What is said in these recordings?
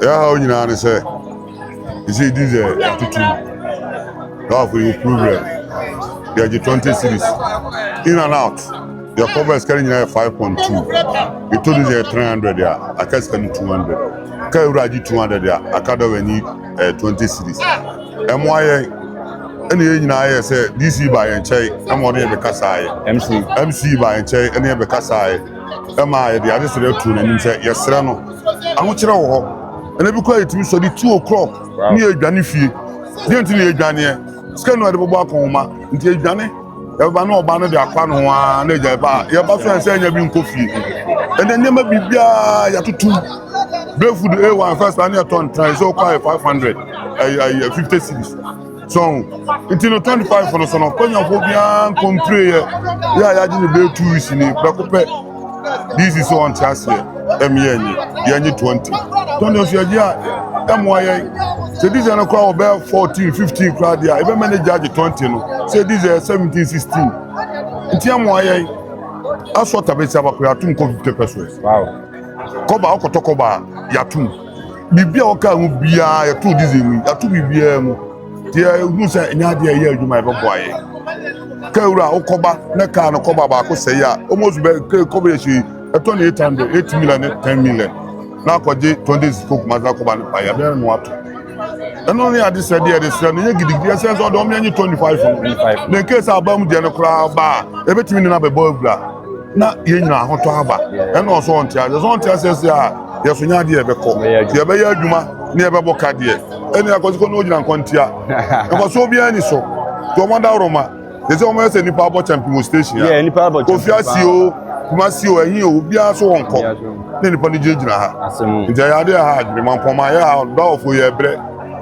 Ɛyɛ haw nyinaa ne sɛ ɛsɛ diesel yɛatoto mu. Dɔwafo yɛ problem. Yɛgye 20 cedis in and out. Yɛ cover sika no nyinaa yɛ 5.2. Yɛtɔ diesel yɛ 300 a, aka sika no 200. Kaa wura agye 200 a, aka dɔwɔ ani 20 cedis. Ɛmoa yɛn ɛna yɛn nyinaa yɛ sɛ DC ba yɛn nkyɛn ɛma ɔne yɛ bɛkasa yɛ. MC. MC ba yɛn nkyɛn ɛne yɛ bɛkasa yɛ. Ɛma yɛde adesrɛ to n'anim sɛ yɛsrɛ no. Ahokyerɛ wɔ hɔ. Ɛna bi kɔ a yɛtumi sɔre 2 o'clock ne yɛdwane fie. Deɛ nti ne yɛdwaneɛ sika no a yɛde bɛbɔ akɔnhoma nti yɛdwane. Yɛbɛba ne ɔba no de akwa ne ho ara na agya ba a yɛba so yɛn sɛ ɛnya bi nkɔ fie. Ɛnɛ nneɛma biribiara yɛatoto. Break food A1 first ne yɛtɔ ntran sɛ wokɔ ayɛ 500, ɛyɛ ɛyɛ 50 cedis so. Nti no 25 no so no, kɔnyafoɔ biara nkɔmpire yɛ yɛ a yɛagye ne bɛyɛ 2 weeks ni prɛko pɛ. DC sɛ ɔnte aseɛ ɛmi yɛnye yɛnye 20 20 nso yɛgye a ɛmmoa yɛn. Sɛ diesel no koraa wɔbɛyɛ 14 15 koraa deɛ a, ɛbɛma ne gye agye 20 no. Sɛ diesel yɛ 17 16 nti ɛmmoa yɛn. Asɔ tabesi abakɔ yɛatom kɔ 50 pesewas. Kɔba wokɔtɔ kɔba a, yɛatom biribi a wɔka ho biara, yɛto diesel mu, yɛato biribiara mu. Nti yɛhu sɛ ɛnyɛ adeɛ a ɛyɛ adwuma a yɛbɛboa yɛn. Kaa wura wokɔba ne kaa no kɔba baako sɛe a, almost bɛ kɔba yɛ hyɛ ɛtɔ ne 800 8 million ne 10 million na akɔgye 20 sika Kumasi na kɔba no pa yɛbɛyɛ no ato. Ɛno ne ade sɛ deɛ yɛde srɛ no nyɛ gidigidi. Ɛsɛ sɛ ɔde ɔmo yɛnye 25 no. 25. Na nke sɛ aba mu deɛ no koraa ba a, yɛbɛtumi ne no abɛbɔ awura na yɛn nyinaa ahotɔ aba. Ɛna ɔsɔ ɔnte aseɛ sɛ ɔnte aseɛ sɛ a yɛso nyɛ adeɛ yɛbɛkɔ. Yɛbɛyɛ adwuma. Yɛbɛyɛ adwuma ne yɛbɛbɔ ka deɛ ɛne akɔsi kɔ ne ogyina nkɔntia nkɔso obiara ni so nti ɔmo adaworoma te sɛ ɔmo yɛ sɛ nipa abɔ kyɛmpem wɔ station a. Yeah, nipa abɔ Kofi kyɛmpem asi o, Kumasi o, ɛhin o, obiara so wɔn kɔ. Obiara so wɔn ne nipa no gyinagyina ha. Asɛm. Nti ɛyɛ adeɛ ha adwene mampɔma yɛ ha. Dɔwɔfo yɛ brɛ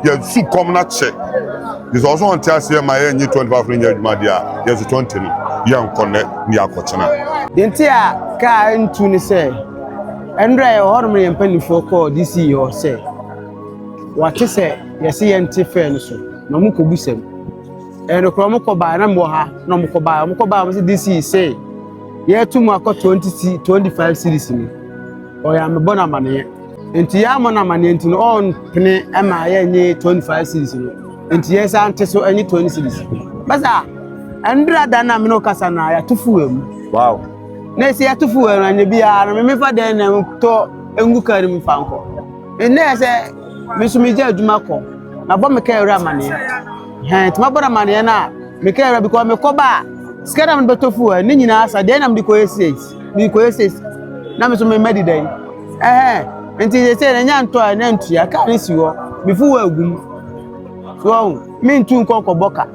yɛ su kɔm na kyɛ nti sɛ ɔso ɔnte aseɛ ma yɛnye 25 no nyɛ adwuma deɛ a, yɛso 20 no yɛnkɔ nnɛ ne yɛakɔkyena. Deɛ nti a kaa ntu ne sɛ ɛnderɛ yɛwɔ hɔnom no, yɛn mpanimfoɔ kɔɔ DC hɔ sɛ wɔate sɛ yɛse yɛnte fare no so na ɔmo kɔbu sɛm. Ɛyɛ nokorɛ, ɔmo kɔ baa na mewɔ ha na ɔmo kɔ baa, ɔmo kɔ baa, ɔmo sɛ DC sɛ yɛto mu akɔ 20 c 25 cedis no, ɔyɛ amebɔ no amanneɛ. Nti yɛamɔ no amanneɛ nti no, ɔmpene ma yɛnyɛ 25 cedis no, nti yɛsan te so ɛnyɛ 20 cedis. Bɛsa ɛndra da no a me ne wo kasa no a, yɛato fuel mu. Na ɛsɛ yɛato fuel no anyɛ biara no, memefa dɛn na tɔ ngu kaa no mu fa nkɔ? Nnɛ yɛ sɛ me nso megya adwuma kɔ, mabɔ me kaa awura amanneɛ hɛn, nti mabɔ no amanneɛ no a, me kaa awura because mekɔ ba a, sika na mede bɛtɔ fuel ne nyinaa sa deɛ na mede kɔyɛ sales, mede kɔyɛ sales na me nso mema di dɛn ɛhɛn. Nti sɛ sɛ ɛnya ntɔ a ɛna ntua kaa no si hɔ, me fuel agu mu so ɔho mentu nkɔ nkɔbɔ ka.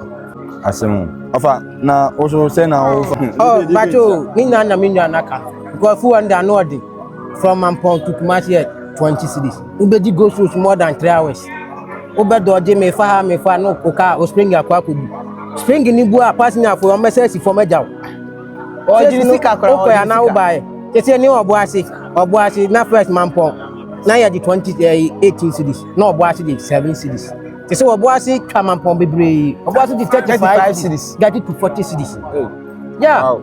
Asɛm. Ɔfa na wo so sɛ na wofa. Oh, bato ne nyinaa na me nua naka because fuel no de ano ɔde from Mampɔn to Kumasi yɛ 20 cedis. Wobɛdi go slow more than 3 hours, wobɛdɔgye mefa ha mefa no, wo kaa o spring akɔ akɔbu spring ni bu a, passenger fo wɔn bɛsɛ asi fam agya wo. Ɔgye ne sika koraa. Wokɔ Ɔgye ne anaa sika. Wobaeɛ kyɛ ne ɔbo ase, ɔbo ase na first Mampɔn na yɛde 20 18 cedis na ɔbo ase de 7 cedis. Te sɛ ɔbo ase twa Mampɔn bebree, ɔbo ase de 35 35 cedis cedis. Gadi to 40 cedis, yeah.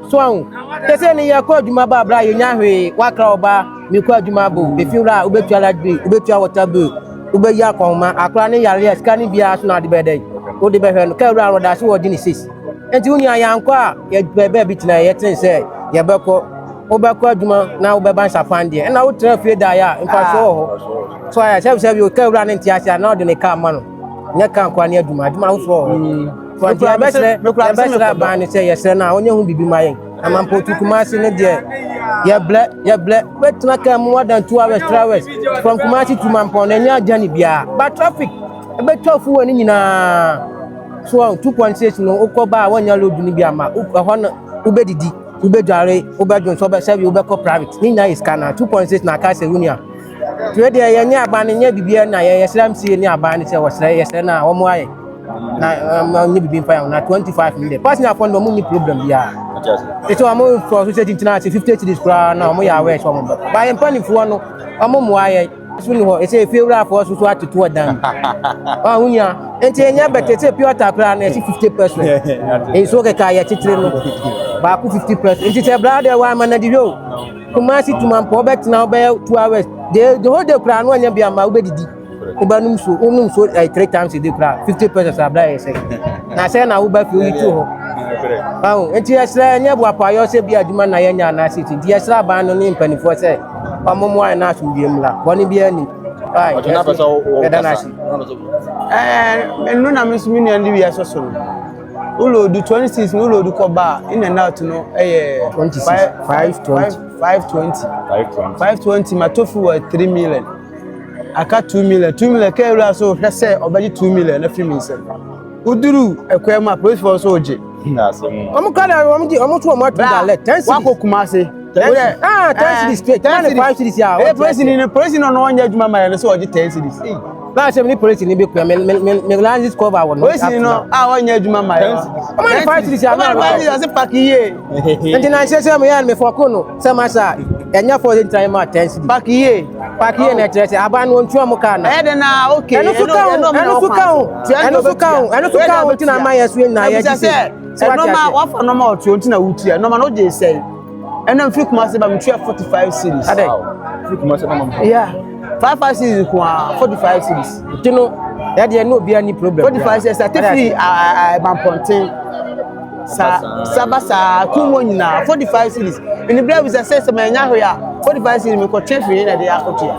So ahu te sɛ ne yɛkɔ adwuma ba abra yɛnya hwee, wakra ɔba mekɔ adwuma abo efi wura a, wobɛtua light bill, wobɛtua water bill, wobɛyi akɔnhoma akora ne yareɛ sika ne biara so na ade bɛyɛ dɛn wode bɛhwɛ no. Ka wura no ɔda so wɔgye ne six nti wo nua yɛankɔ a, yɛpɛ baabi tena yɛtene sɛ yɛbɛkɔ. Wobɛkɔ adwuma na wobɛba nsapan deɛ ɛna wotena fie daeɛ a, mfasoɔ wɔ hɔ so ayɛ sɛ sɛ bi ka wura no nte ase a, na ɔde ne kaa ma no nyɛ kaa nkoa ne adwuma adwuma foforɔ wɔ hɔ. So nti yɛbɛsrɛ yɛbɛsrɛ aban no sɛ yɛsrɛ no a ɔnyɛ ho biribi ma yɛn. Amampotu Kumasi no deɛ, yɛblɛ yɛblɛ wobɛtena kaa mu more than 2 hours, 3 hours from Kumasi to Mampɔn na ɛnyɛ agya ne biara but traffic ɛbɛtwa fuel no nyinaa so. 2.6 no, wokɔ ba a wɔnya load no bi ama ɛhɔ no, wobɛdidi, wobɛdware, wobɛdwo nso, wobɛsɛ bi wobɛkɔ private ne nyinaa yɛ sika na 2.6 na aka sɛ wo nua tue deɛ yɛnyɛ aban no nyɛ biribiara na yɛsrɛ MCE ne aban no sɛ wɔsrɛ yɛsrɛ no a wɔn ayɛ na ɔnyɛ biribi mfa yɛn ho na 25 no deɛ, passenger fo no deɛ ɔmo nni problem biara. Ɛsɛ ɔmo fɔ so sɛ kyinkyina ase 50 cedis koraa na ɔmo yɛ awɛ sɛ ɔmo bɛ ba. Yɛn mpanimfoɔ no ɔmo mmoa yɛ so ni hɔ. Ɛsɛ efie wurafoɔ so so atoto ɔdan mu ɔho nua nti ɛnyɛ bɛtɛ sɛ pure water koraa na ɛsi 50%. Nsuo kɛkɛ a yɛkyekyere no. Baako 50 pesewas. Nti sɛ bra deɛ wa ma na di hwɛ o. Kumasi Tumampɔ wobɛtena wobɛyɛ 2 hours. The whole day koraa no anya bi ama wobɛdidi. Wobɛnom nsuo, wonom nsuo three times a day koraa 50 pesewas abra yɛ sɛ. Na sɛ na woba fie woyi to hɔ. Ahu, nti yɛsrɛ, ɛnyɛ boapayɔ sɛ bi adwuma na yɛnya anaasɛ ti. Nti yɛsrɛ aban no ne mpanimfoɔ sɛ ɔmo mmoa yɛn na asomdwie mmra. Bɔne biara ni. Aye, Ɔtɔ na pɛ sɛ wo yɛda no kasa. ase. Ɛno na me nso me nua de wia sɔsɔ no. Woload 26 no, woload kɔ ba a, in and out no ɛyɛ 26, 520. 520. 520. 520 ma tofu wɔ 3 million. Aka 2 million. 2 million ka ewura so hwɛ sɛ ɔbɛgye 2 million afiri mi nsam. Woduru ɛkwan mu a, polisifoɔ nso ogye. Na asɛm. Ɔmo kora deɛ, ɔmo gye ɔmo to ɔmo ato direct 10 cedis. Wakɔ Kumase. Ah, 10 cedis straight. 10 ne 5 cedis a. Ee, polisi ni no, polisi no no ɔnyɛ adwuma ma yɛ no sɛ ɔgye 10 cedis. Ee, Báyọ̀ sɛ mi ni polisi ni bi kura mi mi mi mi license cover wɔ no. Polisi ni no a ɔnyɛ adwuma ma yɛ no. Ɔmo ne 5 cedis a. Ɔmo ne 5 cedis, ɔsɛ park yie. Nti na nhyɛ sɛ mo yɛ mi fɔko no sɛ ma sa ɛnyɛ fɔ de ntina ma 10 cedis. Park yie. Park yie na ɛkyerɛ sɛ aban no ontua mo kaa na. Ɛyɛ de na okay. Ɛno so ka ho, ɛno so ka ho, ɛno so ka ho, ɛno so ka ho, nti na ama yɛ so nyinaa yɛ gye sɛ. Sɛ wate Ɛnɔma ase. wafa nɔɔma ɔtuo nti na wotua nɔɔma no gye sɛn? Ɛnna nfiri Kumase ba, metua 45 cedis. Adɛ. Firi Kumasi na mama. Yeah, 5 5 cedis ko a, 45 cedis. Nti no yɛdeɛ ne obiara ni problem. 45 cedis ate firi Mampɔnten sa saba saa kumo nyinaa, 45 cedis. Ɛni bere bisa sɛ mɛnya hwee a, 45 cedis mekɔtwe firi na de akɔtua.